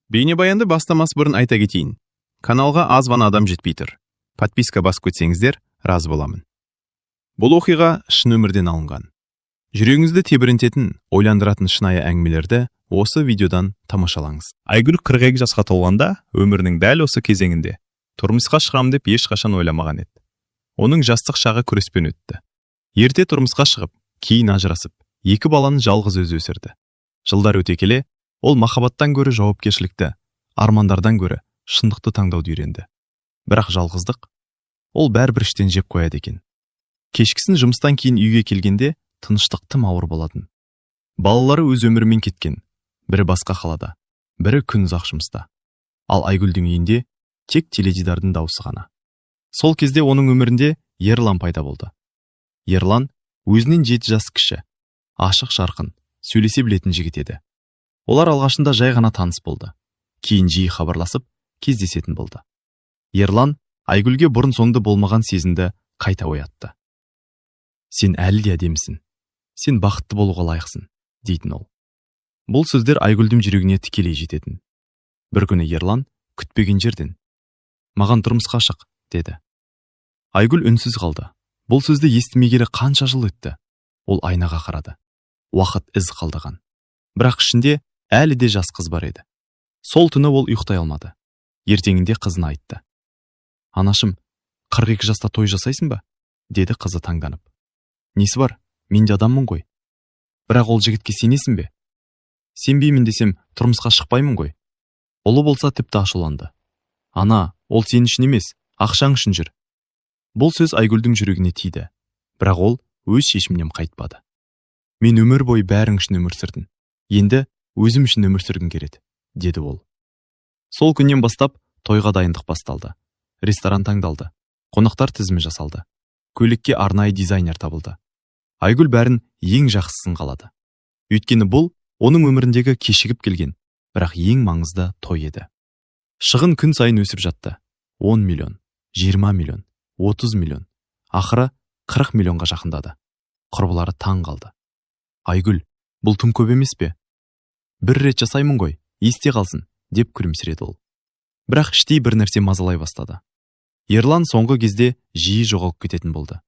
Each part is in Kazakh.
Бейнебаянды бастамас бұрын айта кетейін, каналға аз ғана адам жетпей тұр. Подписка басып кетсеңіздер, разы боламын. Бұл оқиға шын өмірден алынған. Жүрегіңізді тебірентетін, ойландыратын шынайы әңгімелерді осы видеодан тамашалаңыз. Айгүл 42 жасқа толғанда, өмірінің дәл осы кезеңінде тұрмысқа шығамын деп ешқашан ойламаған еді. Оның жастық шағы күреспен өтті. Ерте тұрмысқа шығып, кейін ажырасып, екі баланы жалғыз өзі өсірді. Жылдар өте келе, ол махаббаттан гөрі жауапкершілікті, армандардан гөрі шындықты таңдауды үйренді. Бірақ жалғыздық ол бәрібір іштен жеп қояды екен. Кешкісін жұмыстан кейін үйге келгенде тыныштық тым ауыр болатын. Балалары өз өмірімен кеткен, бірі басқа қалада, бірі күн ұзақ жұмыста. Ал Айгүлдің үйінде тек теледидардың даусы ғана. Сол кезде оның өмірінде Ерлан пайда болды. Ерлан өзінен 7 жас кіші, ашық жарқын, сөйлесе білетін жігіт еді. Олар алғашында жай ғана таныс болды. Кейін жиі хабарласып, кездесетін болды. Ерлан Айгүлге бұрын соңды болмаған сезімді қайта оятты. «Сен әлі де әдемісің. Сен бақытты болуға лайықсың», – дейтін ол. Бұл сөздер Айгүлдің жүрегіне тікелей жететін. Бір күні Ерлан күтпеген жерден: «Маған тұрмысқа шық», – деді. Айгүл үнсіз қалды. Бұл сөзді естімегелі қанша жыл өтті. Ол айнаға қарады. Уақыт із қалдырған. Бірақ ішінде әлі де жас қыз бар еді. Сол түні ол ұйықтай алмады. Ертеңінде қызына айтты. «Анашым, 42 жаста той жасайсың ба?» – деді қызы таңданып. «Несі бар, мен де адаммын ғой». «Бірақ ол жігітке сенесің бе?» «Сенбеймін десем, тұрмысқа шықпаймын ғой». Ұлы болса, тіпті ашуланды. «Ана, ол сен үшін емес, ақшаң үшін жүр». Бұл сөз Айгүлдің жүрегіне тиді. Бірақ ол өз шешімінен қайтпады. «Мен өмір бойы бәрің үшін өмір сүрдім. Енді өзім үшін өмір сүргім келеді», – деді ол. Сол күннен бастап тойға дайындық басталды. Ресторан таңдалды. Қонақтар тізімі жасалды. Көйлекке арнайы дизайнер табылды. Айгүл бәрін ең жақсысын қалады. Өйткені бұл оның өміріндегі кешігіп келген, бірақ ең маңызды той еді. Шығын күн сайын өсіп жатты. 10 миллион, 20 миллион, 30 миллион, ақыры 40 миллионға жақындады. Құрбылары таң қалды. «Айгүл, бұл тым көп емес пе?» «Бір рет жасаймын ғой, есте қалсын», – деп күлімсіреді ол. Бірақ іштей бір нәрсе мазалай бастады. Ерлан соңғы кезде жиі жоғалып кететін болды.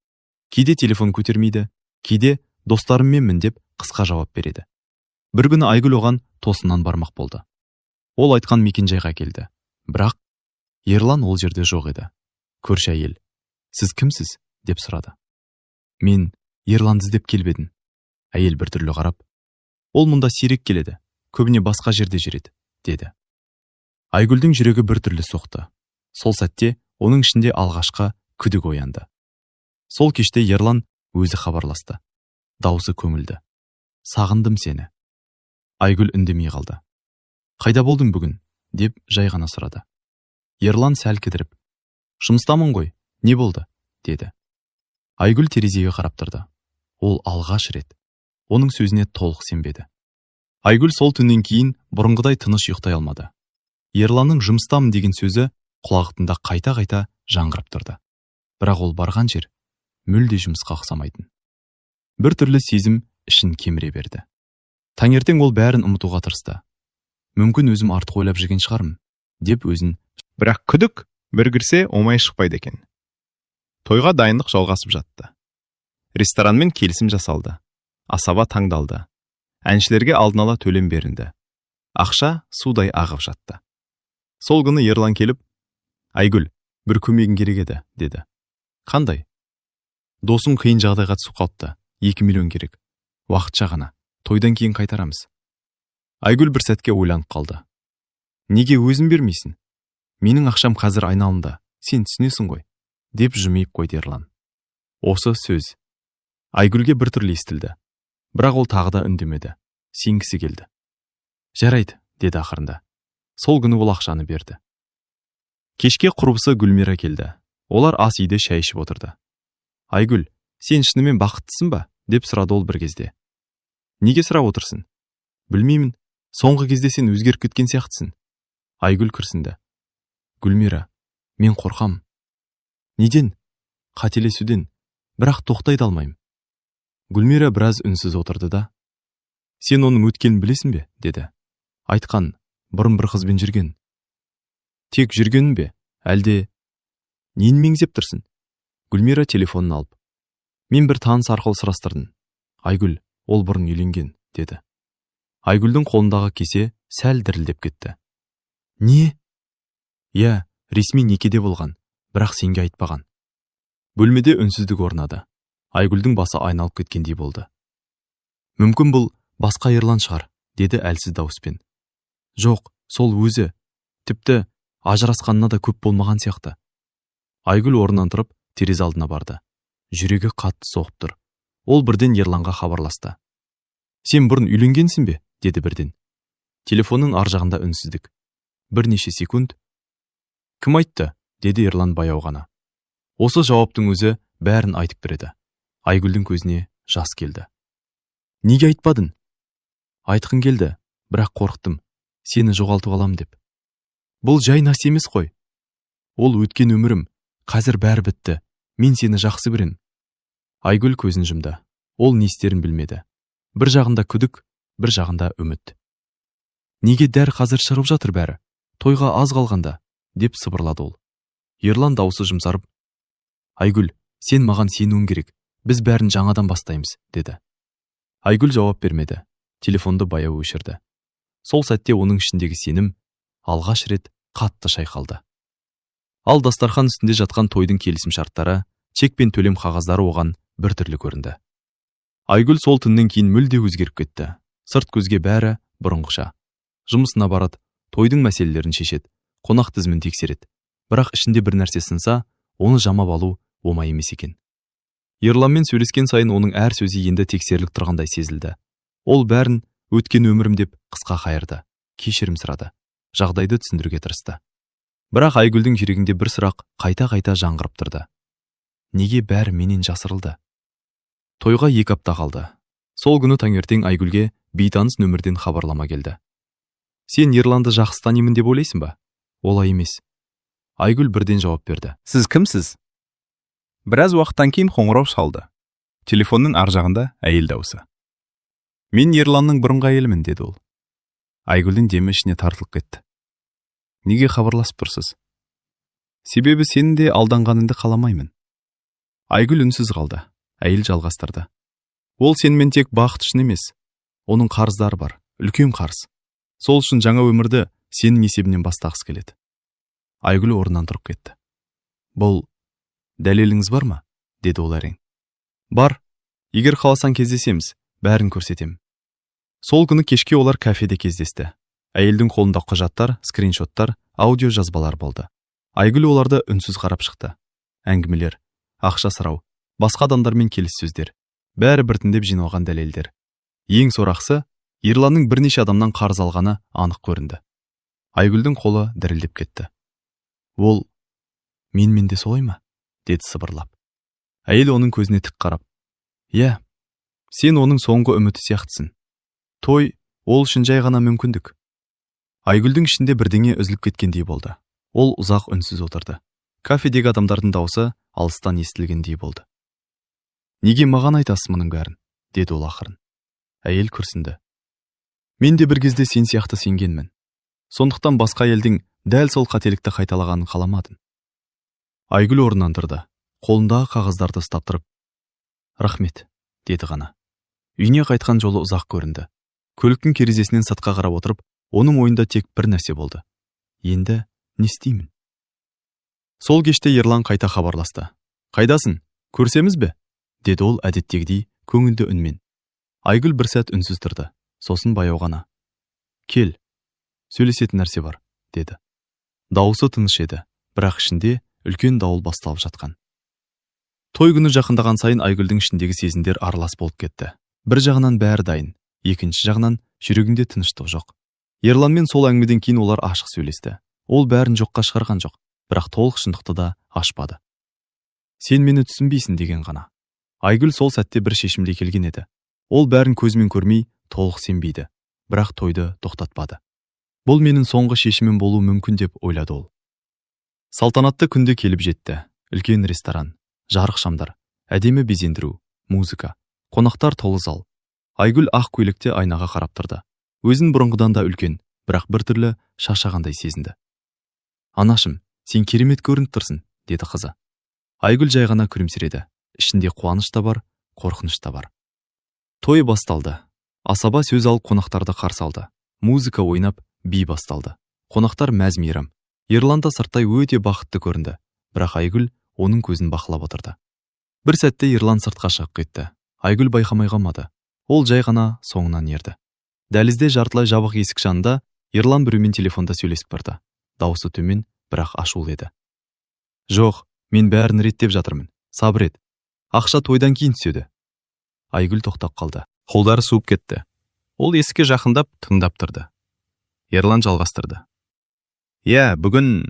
Кейде телефон көтермейді, кейде «достарымменмін» деп қысқа жауап береді. Бір күні Айгүл оған тосыннан бармақ болды. Ол айтқан мекенжайға келді. Бірақ Ерлан ол жерде жоқ еді. Көрші әйел: «Сіз кімсіз?» – деп сұрады. «Мен Ерланды іздеп келіп едім». Әйел біртүрлі қарап: «Ол мұнда сирек келеді, көбіне басқа жерде жүреді», – деді. Айгүлдің жүрегі біртүрлі соқты. Сол сәтте оның ішінде алғашқы күдік оянды. Сол кеште Ерлан өзі хабарласты. Даусы көңілді. «Сағындым сені». Айгүл үндемей қалды. «Қайда болдың бүгін?» – деп жай ғана сұрады. Ерлан сәл кідіріп: «Жұмыстамын ғой, не болды?» – деді. Айгүл терезеге қарап тұрды. Ол алғаш рет оның сөзіне толық сенбеді. Айгүл сол түннен кейін бұрынғыдай тыныш ұйықтай алмады. Ерланның «жұмыстамын» деген сөзі құлағында қайта-қайта жаңғырып тұрды. Бірақ ол барған жер мүлде жұмысқа ұқсамайтын. Бір түрлі сезім ішін кеміре берді. Таңертең ол бәрін ұмытуға тырысты. «Мүмкін, өзім артық ойлап жүрген шығармын», – деп өзін Бірақ күдік бір кірсе, оңай шықпайды екен. Тойға дайындық жалғасып жатты. Ресторанмен келісім жасалды. Асаба таңдалды. Әншілерге алдын ала төлем берілді. Ақша судай ағып жатты. Сол күні Ерлан келіп: «Айгүл, бір көмегің керек еді», – деді. «Қандай?» «Досым қиын жағдайға түсіп қалыпты. 2 миллион керек. Уақытша ғана. Тойдан кейін қайтарамыз». Айгүл бір сәтке ойланып қалды. «Неге өзің бермейсің?» «Менің ақшам қазір айналымда, сен түсінесің ғой», – деп жымиып қойды Ерлан. Осы сөз Айгүлге біртүрлі естілді. Бірақ ол тағы да үндемеді. Сенгісі келді. «Жарайды», – деді ақырында. Сол күні ол ақшаны берді. Кешке құрбысы Гүлмира келді. Олар ас үйде шай ішіп отырды. «Айгүл, сен шынымен бақыттысың ба?» – деп сұрады ол бір кезде. «Неге сұрап отырсың?» «Білмеймін, соңғы кезде сен өзгеріп кеткен сияқтысың». Айгүл күрсінді. «Гүлмира, мен қорқам». «Неден?» «Қателесуден, бірақ тоқтай да алмаймын». Гүлмира біраз үнсіз отырды да: «Сен оның өткенін білесің бе?» – деді. «Айтқан, Бұрын бір қызбен жүрген. Тек жүргенін бе, әлде нені меңзеп тұрсың? Гүлмира телефонын алып: «Мен бір таныс арқылы сұрастырдым. Айгүл, ол бұрын үйленген», – деді. Айгүлдің қолындағы кесе сәл дірілдеп кетті. «Не?» «Иә, ресми некеде болған, бірақ сенге айтпаған». Бөлмеде үнсіздік орнады. Айгүлдің басы айналып кеткендей болды. «Мүмкін, бұл басқа Ерлан шығар», – деді әлсіз дауыспен. «Жоқ, сол өзі. Тіпті ажырасқанына да көп болмаған сияқты». Айгүл орнынан тұрып, терезе алдына барды. Жүрегі қатты соғып тұр. Ол бірден Ерланға хабарласты. «Сен бұрын үйленгенсің бе?» – деді бірден. Телефонның ар жағында үнсіздік. Бірнеше секунд. «Кім айтты?» – деді Ерлан баяу ғана. Осы жауаптың өзі бәрін айтып береді. Айгүлдің көзіне жас келді. «Неге айтпадың?» «Айтқым келді, бірақ қорықтым. Сені жоғалтып алам деп. Бұл жай нәрсе емес қой. Ол өткен өмірім, қазір бәрі бітті. Мен сені жақсы көрем». Айгүл көзін жұмды. Ол не істерін білмеді. Бір жағында күдік, бір жағында үміт. «Неге дәл қазір шығып жатыр бәрі? Тойға аз қалғанда», – деп сыбырлады ол. Ерлан даусы жұмсарып: «Айгүл, сен маған сенуің керек. Біз бәрін жаңадан бастаймыз», – деді. Айгүл жауап бермеді. Телефонды баяу өшірді. Сол сәтте оның ішіндегі сенім алғаш рет қатты шайқалды. Ал дастархан үстінде жатқан тойдың келісім шарттары, чек пен төлем қағаздары оған біртүрлі көрінді. Айгүл сол түннен кейін мүлде өзгеріп кетті. Сырт көзге бәрі бұрынғыша. Жұмысына барады, тойдың мәселелерін шешеді, қонақ тізімін тексереді. Бірақ ішінде бір нәрсе сынса, оны жамап алу оңай емес екен. Ерланмен сөйлескен сайын оның әр сөзі енді тексеріліп тұрғандай сезілді. Ол бәрін «өткен өмірім» деп қысқа қайырды, кешірім сұрады, жағдайды түсіндіруге тырысты. Бірақ Айгүлдің жүрегінде бір сұрақ қайта-қайта жаңғырып тұрды: неге бәрі менен жасырылды? Тойға 2 апта қалды. Сол күні таңертең Айгүлге бейтаныс нөмірден хабарлама келді. «Сен Ерланды жақсы танимын деп ойлайсың ба? Олай емес». Айгүл бірден жауап берді. «Сіз кімсіз?» Біраз уақыттан кейін қоңырау шалды. Телефонның ар жағында әйел дауысы. «Мен Ерланның бұрынғы әйелімін», – деді ол. Айгүлдің демі ішіне тартылып кетті. «Неге хабарласып тұрсыз?» «Себебі сенің де алданғаныңды қаламаймын». Айгүл үнсіз қалды. Әйел жалғастырды: «Ол сенімен тек бақыт үшін емес. Оның қарыздары бар, үлкен қарыз. Сол үшін жаңа өмірді сенің есебінен бастағысы келеді». Айгүл орнынан тұрып кетті. «Бұл дәлеліңіз бар ма?» – деді ол әрең. «Бар. Егер қаласаң, кездесеміз, бәрін көрсетемін». Сол күні кешке олар кафеде кездесті. Әйелдің қолында құжаттар, скриншоттар, аудио жазбалар болды. Айгүл оларды үнсіз қарап шықты. Әңгімелер, ақша сұрау, басқа адамдармен келіссөздер – бәрі біртіндеп жиналған дәлелдер. Ең сорақысы, Ерланның бірнеше адамнан қарыз алғаны анық көрінді. Айгүлдің қолы дірілдеп кетті. Ол: «Менімен де солай ма?» – деді сыбырлап. Әйел оның көзіне тік қарап: «Иә, сен оның соңғы үміті сияқтысың. Той ол үшін жай ғана мүмкіндік». Айгүлдің ішінде бірдеңе үзіліп кеткендей болды. Ол ұзақ үнсіз отырды. Кафедегі адамдардың даусы алыстан естілгендей болды. «Неге маған айтасыз мұның бәрін?» – деді ол ақырын. Әйел күрсінді. «Мен де бір кезде сен сияқты сенгенмін. Сондықтан басқа әйелдің дәл сол қателікті қайталағанын қаламадым». Айгүл орнынан тұрды. Қолындағы қағаздарды ұстап тұрып: «Рахмет», – деді ғана. Үйіне қайтқан жолы ұзақ көрінді. Көліктің терезесінен сыртқа қарап отырып, оның ойында тек бір нәрсе болды: енді не істеймін? Сол кеште Ерлан қайта хабарласты. «Қайдасың? Көрісеміз бе?» – деді ол әдеттегідей көңілді үнмен. Айгүл бір сәт үнсіз тұрды. Сосын баяу ғана: «Кел, сөйлесетін нәрсе бар», – деді. Дауысы тыныш еді, бірақ ішінде үлкен дауыл басталып жатқан. Той күні жақындаған сайын Айгүлдің ішіндегі сезімдер аралас болып кетті. Бір жағынан бәрі дайын, екінші жағынан жүрегінде тыныштық жоқ. Ерланмен сол әңгімеден кейін олар ашық сөйлесті. Ол бәрін жоққа шығарған жоқ, бірақ толық шындықты да ашпады. «Сен мені түсінбейсің», – деген ғана. Айгүл сол сәтте бір шешімге келген еді. Ол бәрін көзімен көрмей толық сенбейді, бірақ тойды тоқтатпады. «Бұл менің соңғы шешімім болуы мүмкін», – деп ойлады ол. Салтанатты күнде келіп жетті. Үлкен ресторан, жарық шамдар, әдемі безендіру, музыка, қонақтар толы зал. Айгүл ақ көйлекте айнаға қарап тұрды. Өзін бұрынғыдан да үлкен, Бірақ біртүрлі шаршағандай сезінді. «Анашым, сен керемет көрініп тұрсың», – деді қызы. Айгүл жай ғана күлімсіреді. Ішінде қуаныш та бар, қорқыныш та бар. Той басталды. Асаба сөз алып, қонақтарды қарсы алды. Музыка ойнап, би басталды. Қонақтар мәз мейрам. Ерлан да сырттай өте бақытты көрінді, бірақ Айгүл оның көзін бақылап отырды. Бір сәтте Ерлан сыртқа шығып кетті. Айгүл байқамай қалмады. Ол жай ғана соңынан ерді. Дәлізде, жартылай жабық есік жанында Ерлан біреумен телефонда сөйлесіп барды. Дауысы төмен, бірақ ашулы еді. «Жоқ, мен бәрін реттеп жатырмын, сабыр ет. Ақша тойдан кейін түседі». Айгүл тоқтап қалды. Қолдары суып кетті. Ол есікке жақындап, тыңдап тұрды. Ерлан жалғастырды: «Иә, бүгін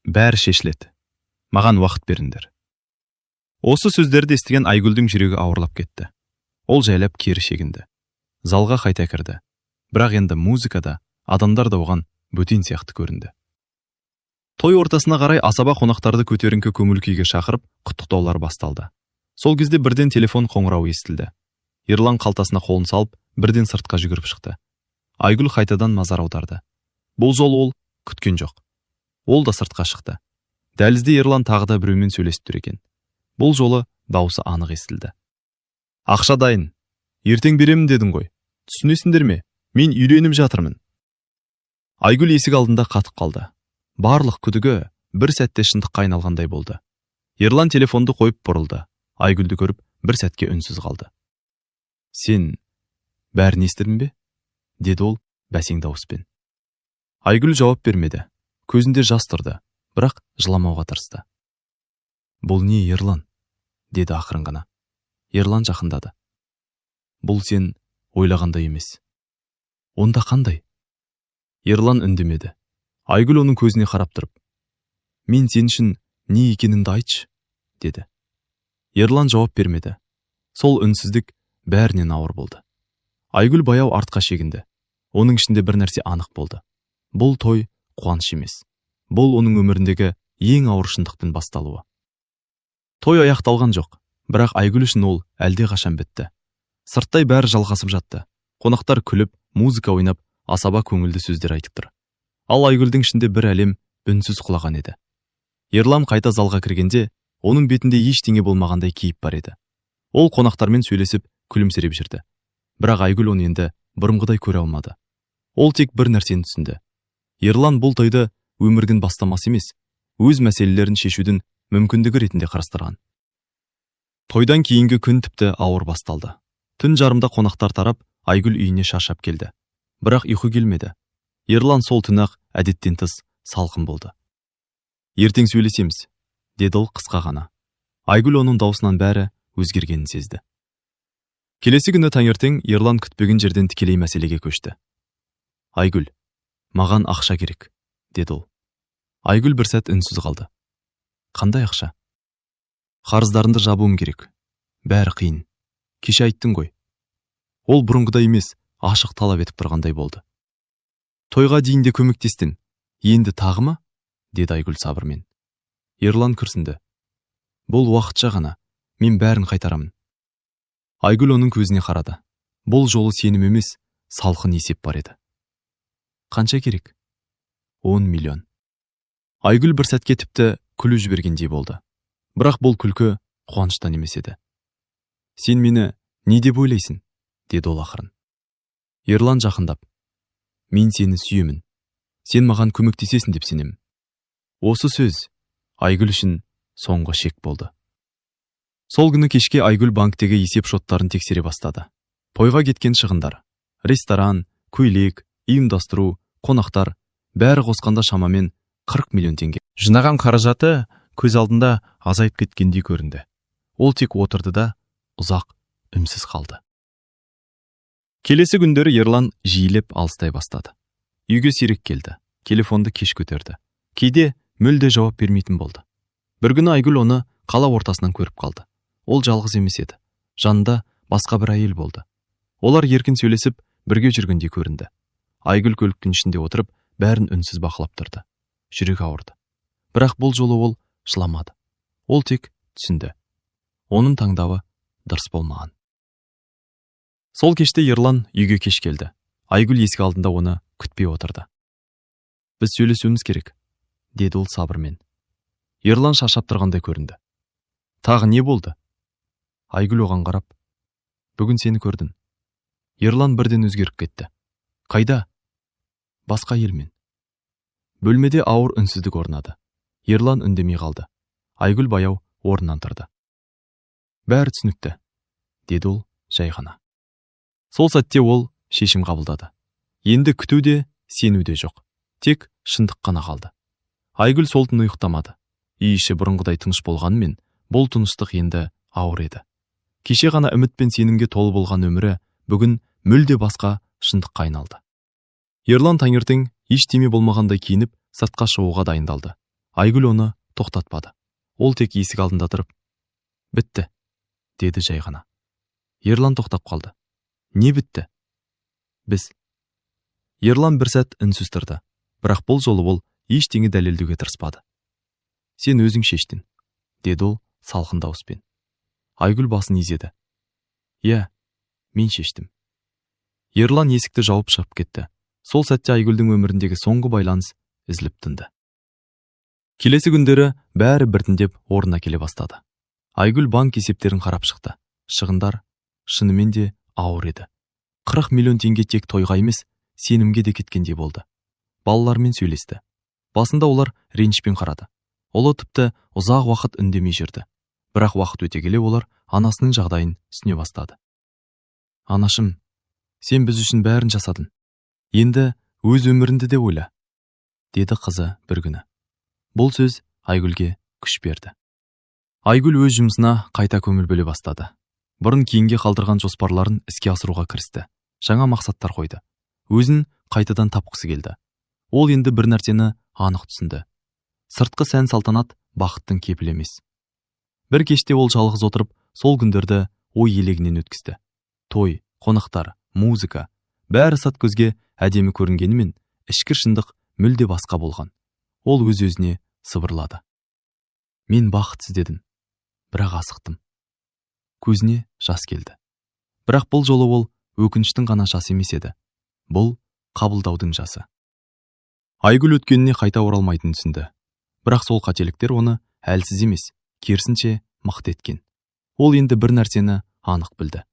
бәрі шешіледі. Маған уақыт беріңдер». Осы сөздерді естіген Айгүлдің жүрегі ауырлап кетті. Ол жайлап кері шегінді. Залға қайта кірді. Бірақ енді музыка да, адамдар да оған бөтен сияқты көрінді. Той ортасына қарай асаба қонақтарды көтеріңкі көңіл күйге шақырып, құттықтаулар басталды. Сол кезде бірден телефон қоңырауы естілді. Ерлан қалтасына қолын салып, бірден сыртқа жүгіріп шықты. Айгүл қайтадан назар аударды. Бұл жолы ол күткен жоқ. Ол да сыртқа шықты. Дәлізде Ерлан тағы да біреумен сөйлесіп тұр екен. Бұл жолы даусы анық естілді: «Ақша дайын, ертең беремін дедің ғой. Түсінесіңдер ме, мен үйленіп жатырмын». Айгүл есік алдында қатып қалды. Барлық күдігі бір сәтте шындыққа айналғандай болды. Ерлан телефонды қойып, бұрылды. Айгүлді көріп, бір сәтке үнсіз қалды. «Сен бәрін естідің бе?» – деді ол бәсең дауыспен. Айгүл жауап бермеді. Көзінде жас тұрды, бірақ жыламауға тырысты. «Бұл не, Ерлан?» – деді ақырын ғана. Ерлан жақындады. «Бұл сен ойлағандай емес». «Онда қандай?» Ерлан үндемеді. Айгүл оның көзіне қарап тұрып: «Мен сен үшін не екенімді айтшы», – деді. Ерлан жауап бермеді. Сол үнсіздік бәрінен ауыр болды. Айгүл баяу артқа шегінді. Оның ішінде бір нәрсе анық болды: бұл той қуаныш емес, бұл оның өміріндегі ең ауыр шындықтың басталуы. Той аяқталған жоқ, бірақ Айгүл үшін ол әлде қашан бітті. Сырттай бәрі жалғасып жатты. Қонақтар күліп, музыка ойнап, асаба көңілді сөздер айтып тұр. Ал Айгүлдің ішінде бір әлем үнсіз құлаған еді. Ерлан қайта залға кіргенде, оның бетінде ештеңе болмағандай кейіп бар еді. Ол қонақтармен сөйлесіп, күлімсіреп жүрді. Бірақ Айгүл оны енді бұрынғыдай көре алмады. Ол тек бір нәрсені түсінді: Ерлан бұл тойды өмірдің бастамасы емес, өз мәселелерін шешудің мүмкіндігі ретінде қарастырған. Тойдан кейінгі күн тіпті ауыр басталды. Түн жарымда қонақтар тарап, Айгүл үйіне шаршап келді. Бірақ ұйқы келмеді. Ерлан сол түні ақ әдеттен тыс салқын болды. «Ертең сөйлесеміз», – деді ол қысқа ғана. Айгүл оның даусынан бәрі өзгергенін сезді. Келесі күні таңертең Ерлан күтпеген жерден тікелей мәселеге көшті. «Айгүл, маған ақша керек», – деді ол. Айгүл бір сәт үнсіз қалды. «Қандай ақша?» «Қарыздарымды жабуым керек. Бәрі қиын. Кеше айттың ғой». Ол бұрынғыдай емес, ашық талап етіп тұрғандай болды. «Тойға дейін де көмектестің, енді тағы ма?» – деді Айгүл сабырмен. Ерлан күрсінді. «Бұл уақытша ғана, мен бәрін қайтарамын». Айгүл оның көзіне қарады. Бұл жолы сенім емес, салқын есеп бар еді. «Қанша керек?» «10 миллион». Айгүл бір сәтке тіпті күліп жібергендей болды. Бірақ бұл күлкі қуаныштан емес еді. «Сен мені не деп ойлайсың?» – деді ол ақырын. Ерлан жақындап: «Мен сені сүйемін. Сен маған көмектесесің деп сенемін». Осы сөз Айгүл үшін соңғы шек болды. Сол күні кешке Айгүл банктегі есеп шоттарын тексере бастады. Тойға кеткен шығындар: ресторан, көйлек, ұйымдастыру, қонақтар, бәрі қосқанда шамамен 40 миллион теңге. Жинаған қаражаты көз алдында азайып кеткендей көрінді. Ол тек отырды да, ұзақ үнсіз қалды. Келесі күндері Ерлан жиілеп алыстай бастады. Үйге сирек келді, телефонды кеш көтерді. Кейде мүлде жауап бермейтін болды. Бір күні Айгүл оны қала ортасынан көріп қалды. Ол жалғыз емес еді. Жанында басқа бір әйел болды. Олар еркін сөйлесіп, бірге жүргендей көрінді. Айгүл көліктің ішінде отырып, бәрін үнсіз бақылап тұрды. Жүрегі ауырды. Бірақ бұл жолы ол жыламады. Ол тек түсінді: оның таңдауы дұрыс болмаған. Сол кеште Ерлан үйге кеш келді. Айгүл есік алдында оны күтпей отырды. Біз сөйлесуіміз керек», – деді ол сабырмен. Ерлан шаршап тұрғандай көрінді. «Тағы не болды?» Айгүл оған қарап: «Бүгін сені көрдім». Ерлан бірден өзгеріп кетті. «Қайда?» «Басқа әйелмен». Бөлмеде ауыр үнсіздік орнады. Ерлан үндемей қалды. Айгүл баяу орнынан тұрды. «Бәрі түсінікті», – деді ол жай ғана. Сол сәтте ол шешім қабылдады. Енді күту де, сену де жоқ, тек шындық қана қалды. Айгүл сол түні ұйықтамады. Үй іші бұрынғыдай тыныш болғанымен, бұл тыныштық енді ауыр еді. Кеше ғана үміт пен сенімге толы болған өмірі бүгін мүлде басқа шындыққа айналды. Ерлан таңертең ештеме болмағандай киініп, сыртқа шығуға дайындалды. Айгүл оны тоқтатпады. Ол тек есік алдында тұрып: «Бітті», – деді жай ғана. Ерлан тоқтап қалды. «Не бітті?» «Біз». Ерлан бір сәт үнсіз тұрды. Бірақ бұл жолы ол ештеңе дәлелдеуге тырыспады. «Сен өзің шештің», – деді ол салқын дауыспен. Айгүл басын изеді. «Иә, мен шештім». Ерлан есікті жауып, шығып кетті. Сол сәтте Айгүлдің өміріндегі соңғы байланыс үзіліп тынды. Келесі күндері бәрі біртіндеп орнына келе бастады. Айгүл банк есептерін қарап шықты. Шығындар шынымен де ауыр еді. 40 миллион теңге тек тойға емес, сенімге де кеткендей болды. Балалармен сөйлесті. Басында олар ренішпен қарады. Ұлы тіпті ұзақ уақыт үндемей жүрді. Бірақ уақыт өте келе олар анасының жағдайын түсіне бастады. «Анашым, сен біз үшін бәрін жасадың. Енді өз өміріңді де ойла», – деді қызы бір күні. Бұл сөз Айгүлге күш берді. Айгүл өз жұмысына қайта көңіл бөле бастады. Бұрын кейінге қалдырған жоспарларын іске асыруға кірісті. Жаңа мақсаттар қойды. Өзін қайтадан тапқысы келді. Ол енді бір нәрсені анық түсінді: сыртқы сән салтанат бақыттың кепілі емес. Бір кеште ол жалғыз отырып, сол күндерді ой елегінен өткізді. Той, қонақтар, музыка – бәрі сырт көзге әдемі көрінгенімен, ішкі шындық мүлде басқа болған. Ол өз өзіне сыбырлады: «Мен бақыт іздедім, бірақ асықтым». Көзіне жас келді. Бірақ бұл жолы ол өкініштің ғана жасы емес еді, бұл қабылдаудың жасы. Айгүл өткеніне қайта оралмайтынын түсінді. Бірақ сол қателіктер оны әлсіз емес, керісінше, мықты еткен. Ол енді бір нәрсені анық білді: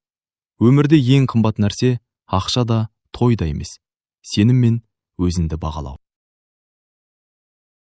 өмірде ең қымбат нәрсе ақша да, той да емес, сенім мен өзіңді бағалау.